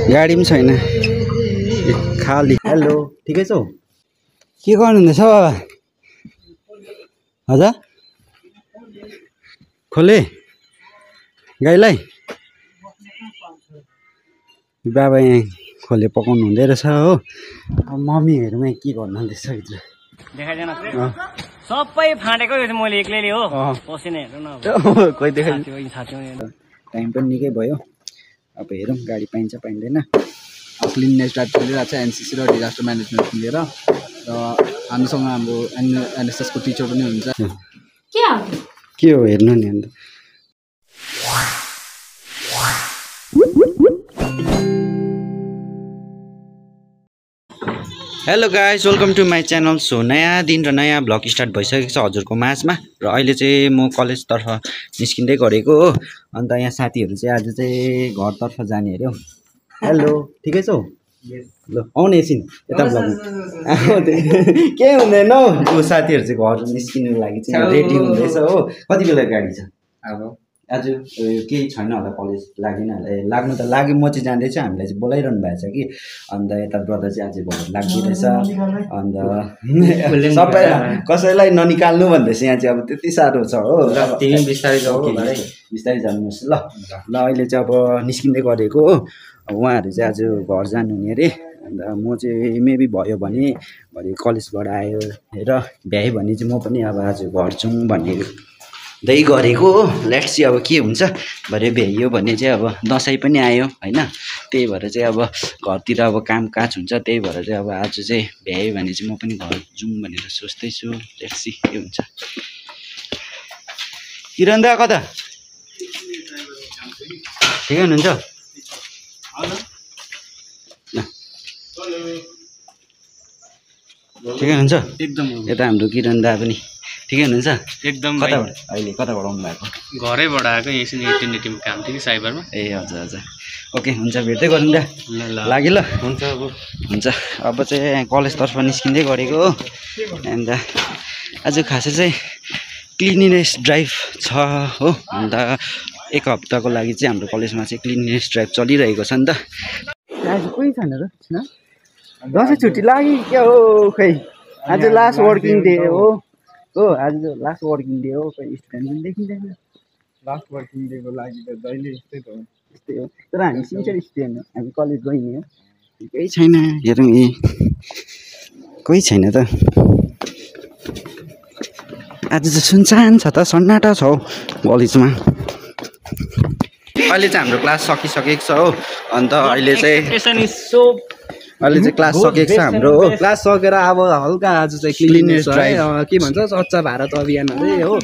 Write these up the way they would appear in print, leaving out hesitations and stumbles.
गाडी पनि छैन खाली। हेलो ठिकै छौ? के गर्नुहुँदैछ बाबा? हजुर खोले गाईलाई बाबा यहाँ खोले पकाउनु हुँदै रहेछ हो। मम्मीहरूमा के गर्नुहुँदैछ भित्र देखाइदेन सबै फाटेको यो मैले एक्लैले हो पसिना हेर्नु न कोही देखाइ साथी टाइम पनि निकै भयो। अब हेरौँ गाडी पाइन्छ पाइँदैन। क्लिननेस ड्राइभ चलिरहेको छ एनसीसी र डिजास्टर म्यानेजमेन्ट लिएर। र हामीसँग हाम्रो एनएसएसको टिचर पनि हुन्छ। के हो हेर्नु नि अन्त। Hello guys welcome to my channel. So नयाँ दिन र नयाँ भ्लग स्टार्ट भइसकेको छ हजुरको माझमा। र अहिले चाहिँ म कलेजतर्फ निस्किँदै गरेको हो। अन्त यहाँ साथीहरू चाहिँ आज चाहिँ घरतर्फ जाने अरे हौ। हेलो ठिकै छौ? ल आउने एकछिन यता भ्लगमा केही हुँदैन हौ। त्यो साथीहरू चाहिँ घर निस्किनु लागि चाहिँ रेडी हुँदैछ हो। कति बेला गाडी छ? अब आज केही छैन होला कलेज लागेन होला। लाग्नु त लाग्यो म चाहिँ जाँदैछु। हामीलाई चाहिँ बोलाइरहनु भएको छ कि। अन्त यता ब्रदर चाहिँ आज भोलि लाग्दैछ। अन्त सबै कसैलाई ननिकाल्नु भन्दैछ यहाँ चाहिँ। अब त्यति साह्रो छ हो। तिमी बिस्तारै जाऊ बिस्तारै जानुहोस् ल। ल अहिले चाहिँ अब निस्किँदै गरेको हो। उहाँहरू चाहिँ आज घर जानुहुने अरे। अन्त म चाहिँ मेबी भयो भने भरे कलेजबाट आयो हेर भ्याएँ भने चाहिँ म पनि अब आज घर जाउँ भन्ने दै गरेको हो। लेट्स सी अब के हुन्छ। भरे भ्याइयो भने चाहिँ अब दसैँ पनि आयो होइन। त्यही भएर चाहिँ अब घरतिर अब काम काज हुन्छ। त्यही भएर चाहिँ अब आज चाहिँ भ्याएँ भने चाहिँ म पनि घर जाउँ भनेर सोच्दैछु। लेट्स सी के हुन्छ। किरण दा कता? ठिकै हुनुहुन्छ? ठिकै हुनुहुन्छ? एकदम यता हाम्रो किरण दा पनि ठिकै हुनुहुन्छ? एकदम कताबाट अहिले कताबाट आउनु भएको? घरैबाट आएको एकछिन एटिएम काम थियो कि साइबरमा। ए हजुर हजुर ओके हुन्छ भेट्दै गरौँ दा। लाग्यो ल हुन्छ अब हुन्छ। अब चाहिँ कलेजतर्फ निस्किँदै गरेको हो। अन्त आज खासै चाहिँ क्लिनिनेस ड्राइभ छ हो। अन्त एक हप्ताको लागि चाहिँ हाम्रो कलेजमा चाहिँ क्लिनिनेस ड्राइभ चलिरहेको छ नि त। आज कोही छैन र दसैँ छुट्टी लाग्यो क्या हो। खै आज लास्ट वर्किङ डे हो। आज लास्ट वर्किङ डे हो। खै स्टुडेन्ट पनि देखिँदैन। लास्ट वर्किङ डेको लागि त जहिले यस्तै त हो। त्यस्तै हो। तर हामी सिन्सियर स्टुडेन्ट हो। हामी कलेज गइने हो। केही छैन हेरौँ। ए कोही छैन त। आज चाहिँ सुनसान छ त सन्नाटा छ हौ कलेजमा। अहिले चाहिँ हाम्रो क्लास सकिसकेको छ हो। अन्त अहिले चाहिँ क्लास सकेको छ हाम्रो हो। क्लास सकेर अब हल्का आज चाहिँ क्लिननेस ड्राइभ के भन्छ स्वच्छ भारत अभियान है हो।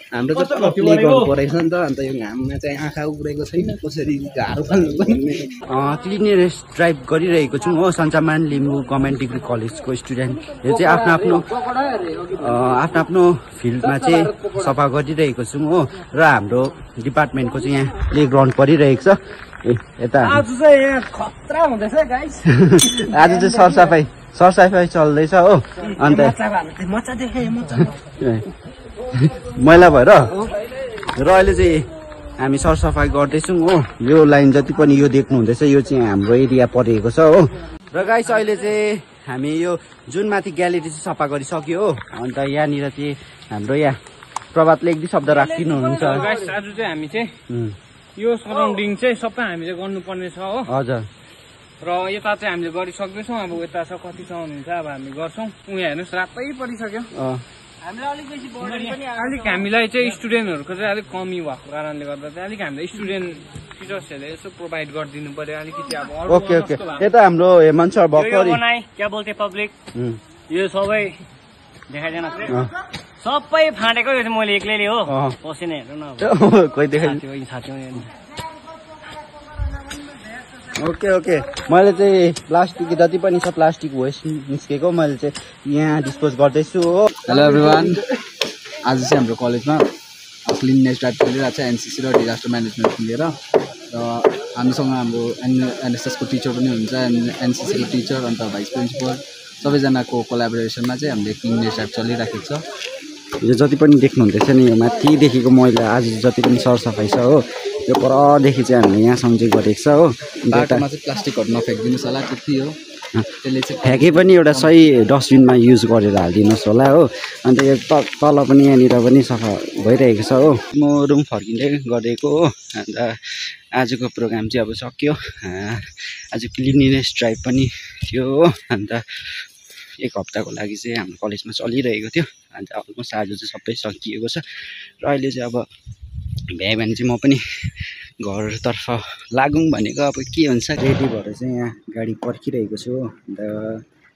हाम्रो चाहिँ प्ले गर्नु परेको छ नि त। अन्त यो घाममा चाहिँ आँखा उब्रेको छैन कसरी झारो फाल्नु पर्ने। क्लिननेस ड्राइभ गरिरहेको छौँ हो। सञ्चामान लिम्बू गभर्मेन्ट डिग्री कलेजको स्टुडेन्ट यो चाहिँ आफ्नो आफ्नो फिल्डमा चाहिँ सफा गरिरहेको छौँ हो। र हाम्रो डिपार्टमेन्टको चाहिँ यहाँ प्ले ग्राउन्ड परिरहेको छ। ए यता आज चाहिँ यहाँ खतरा हुँदैछ गाइस। आज चाहिँ सरसफाइ चल्दैछ हो। अन्त मजा देखे मैला भएर र अहिले चाहिँ हामी सरसफाइ गर्दैछौँ हो। यो लाइन जति पनि यो देख्नुहुँदैछ यो चाहिँ हाम्रो एरिया परेको छ हो। र गाइस अहिले चाहिँ हामी यो जुन माथि ग्यालेरी चाहिँ सफा गरिसक्यो हो। अन्त यहाँनिर चाहिँ हाम्रो यहाँ प्रभातले एक दुई शब्द राखिदिनुहुन्छ। गाइस आज चाहिँ हामी चाहिँ यो सराउन्डिङ चाहिँ सबै हामीले गर्नुपर्ने छ हो। हजुर र यता चाहिँ हामीले गरिसक्दैछौँ। अब यता छ कति छ हुनुहुन्छ अब हामी गर्छौँ। उहाँ हेर्नुहोस् रातै परिसक्यो। अलिक हामीलाई चाहिँ स्टुडेन्टहरूको चाहिँ अलिक कमी भएको कारणले गर्दा चाहिँ अलिक हामीलाई स्टुडेन्ट टिचर्सहरूले यसो प्रोभाइड गरिदिनु पर्यो अलिकति। अब ओके ओके यता हाम्रो हेमन्त सर भर्खरै क्या बोल्थे पब्लिक यो सबै देखाइदेन सबै फाटेको यो मैले एक्लैले हो पसिना हेर्नु न कोही देखाइ साथी ओके ओके मैले चाहिँ प्लास्टिक जति पनि छ प्लास्टिक वेस्ट निस्केको मैले चाहिँ यहाँ डिस्पोज गर्दैछु हो। हेलो एभ्रिवान आज चाहिँ हाम्रो कलेजमा क्लिननेस ड्राइभ चलिरहेको छ एनसीसी र डिजास्टर म्यानेजमेन्ट लिएर। र हामीसँग हाम्रो एनएसएसको टिचर पनि हुन्छ। एनसीसीको टिचर अन्त भाइस प्रिन्सिपल सबैजनाको कोलाबोरेसनमा चाहिँ हामीले क्लिननेस ड्राइभ चलिराखेको छ। यो जति पनि देख्नुहुँदैछ नि यो माथिदेखिको मैला आज जति पनि सरसफाइ छ हो यो परदेखि चाहिँ हामीले यहाँसम्म चाहिँ गरेको छ हो। बाटोमा चाहिँ प्लास्टिकहरू नफ्याँकिदिनुहोस् होला, त्यति हो। त्यसले चाहिँ फ्याँके पनि एउटा सही डस्टबिनमा युज गरेर हालिदिनुहोस् होला हो। अन्त यो तल पनि यहाँनिर पनि सफा भइरहेको छ हो। म रुम फर्किँदै गरेको हो। अन्त आजको प्रोग्राम चाहिँ अब सक्यो। आज क्लिनिनेस ड्राइभ पनि थियो हो। अन्त एक हप्ताको लागि चाहिँ हाम्रो कलेजमा चलिरहेको थियो। अन्त अलमोस्ट आज चाहिँ सबै सकिएको छ र अहिले चाहिँ अब भ्यायो भने चाहिँ म पनि घरतर्फ लागौँ भनेको। अब के हुन्छ, रेडी भएर चाहिँ यहाँ गाडी पर्खिरहेको छु हो। अन्त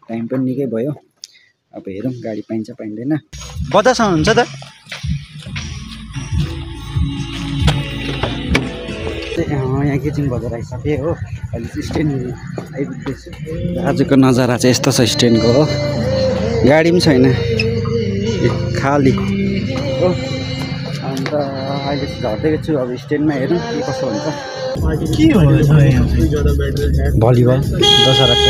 टाइम पनि निकै भयो। अब हेरौँ गाडी पाइन्छ पाइँदैन। बजारसम्म हुन्छ त यहाँ गेजिङ बजार आइसकेँ हो। अहिले चाहिँ स्ट्यान्ड आइपुग्दैछु। आजको नजारा चाहिँ यस्तो छ स्ट्यान्डको हो। गाडी पनि छैन, खाली हो। अन्त अहिले चाहिँ झर्दै छु अब स्ट्यान्डमा। हेरौँ के कसो हुन्छ। भलिबल दशहराको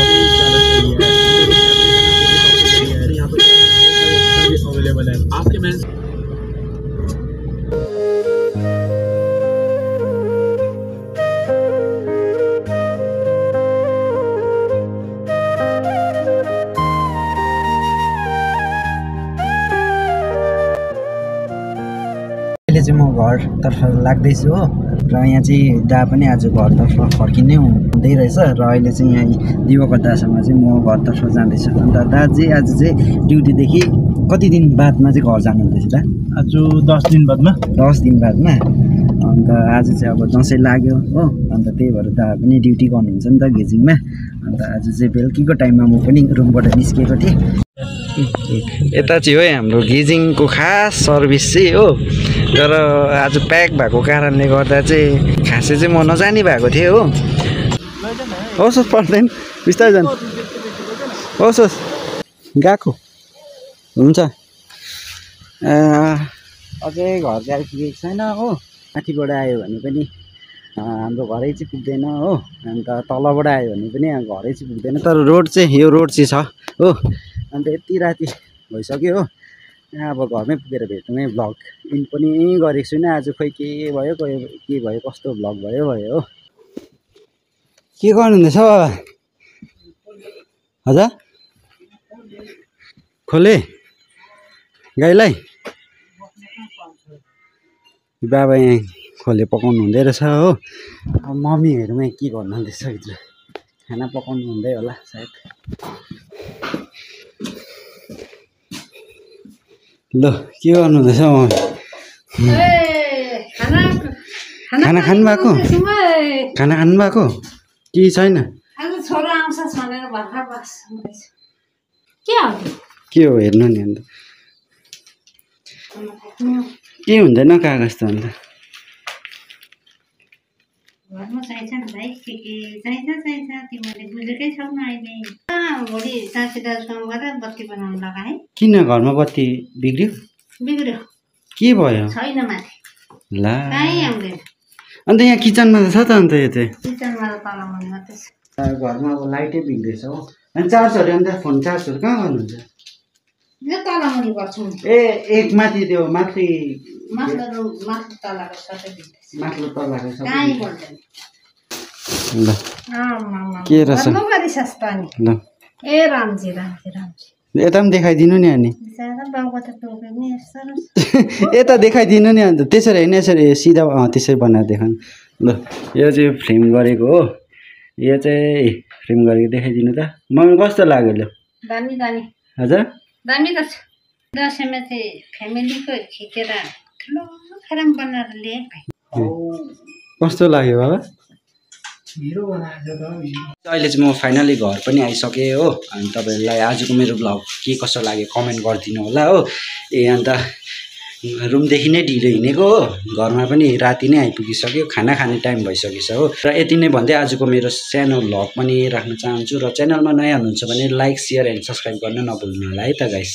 अहिले चाहिँ म घरतर्फ लाग्दैछु हो। र यहाँ चाहिँ दा पनि आज घरतर्फ फर्किनै हुँदै रहेछ। र अहिले चाहिँ यहाँ दिवाकर दासँग चाहिँ म घरतर्फ जाँदैछु। अन्त दा चाहिँ आज चाहिँ ड्युटीदेखि कति दिन बादमा चाहिँ घर जानुहुँदैछ दा? आज 10 दिन बादमा। 10 दिन बादमा। अन्त आज चाहिँ अब दसैँ लाग्यो हो। अन्त त्यही भएर दा पनि ड्युटी गर्नुहुन्छ नि त गेजिङमा। अन्त आज चाहिँ बेलुकीको टाइममा म पनि रुमबाट निस्किएको थिएँ। यता चाहिँ हो हाम्रो गेजिङको खास सर्भिस चाहिँ हो। तर आज प्याक भएको कारणले गर्दा चाहिँ खासै चाहिँ म नजाने भएको थिएँ हो। होस् होस् पर्दैन, बिस्तारै जानु। होस् होस् गएको हुन्छ। अझै घर चाहिँ आइपुगेको छैन हो। माथिबाट आयो भने पनि हाम्रो घरै चाहिँ पुग्दैन हो। अन्त तलबाट आयो भने पनि घरै चाहिँ पुग्दैन। तर रोड चाहिँ यो रोड चाहिँ छ हो। अन्त यति राति भइसक्यो हो। अब घरमै पुगेर भेट्नुमै भ्लग इन पनि गरेको छुइनँ। आज खोइ के भयो के भयो कस्तो भ्लग भयो हो। के गर्नुहुँदैछ बाबा? हजुर खोले गाईलाई बाबा यहाँ खोले पकाउनु हुँदै रहेछ हो। अब मम्मीहरूमै के गर्नुहुँदैछ भित्र खाना पकाउनु हुँदै होला सायद। ल के गर्नुहुँदैछ मम्मी? खाना खानुभएको? खाना खानुभएको कि छैन? के हो हेर्नु नि अन्त के हुँदैन कागज त अन्त घरमा चाहिन्छ नि भाइ, के चाहिन्छ तिमीले बुझेकै छौ न। अहिले भोलि साँच्ची दाजुसँग गएर बत्ती बनाउनु लगाएँ। किन घरमा बत्ती बिग्रियो? बिग्रियो के भयो? छैन माथि, ला कहीँ आउँदैन। अन्त यहाँ किचनमा त छ त अन्त यो चाहिँ किचनमा त तल मुनि मात्रै छ। घरमा अब लाइटै बिग्रेछ हो। अनि चार्जहरू अन्त फोन चार्जहरू कहाँ गर्नुहुन्छ? यो तल मुनि गर्छौँ। ए एक माथि त्यो माथि माथिल्लो तलको सबै बिग्रेछ, माथिल्लो तलाको सब कहीँ गर्दैन। ल के रहेछ? ल ए रामजी यता पनि देखाइदिनु नि अनि बाउको त टोपी पनि यस्तो यता देखाइदिनु नि अन्त। त्यसरी होइन यसरी सिधा त्यसरी बनाएर देखाउनु। ल यो चाहिँ फ्रेम गरेको हो। यो चाहिँ फ्रेम गरेको देखाइदिनु त। मम्मी कस्तो लाग्यो? ल दामी दामी हजुर दामी त छ। दसैँमा चाहिँ फ्यामिलीको खिचेर ठुलो फ्रेम बनाएर ल्याएँ भाइ। कस्तो लाग्यो बाबा? अहिले चाहिँ म फाइनली घर पनि आइसकेँ हो। अनि तपाईँहरूलाई आजको मेरो भ्लग के कसो लाग्यो कमेन्ट गरिदिनु होला हो। अन्त रुमदेखि नै ढिलो हिँडेको हो। घरमा पनि राति नै आइपुगिसक्यो, खाना खाने टाइम भइसकेछ हो। र यति नै भन्दै आजको मेरो सानो भ्लग पनि राख्न चाहन्छु। र च्यानलमा नयाँ हुनुहुन्छ भने लाइक, सेयर एन्ड सब्सक्राइब गर्न नभुल्नु होला है त गाइस।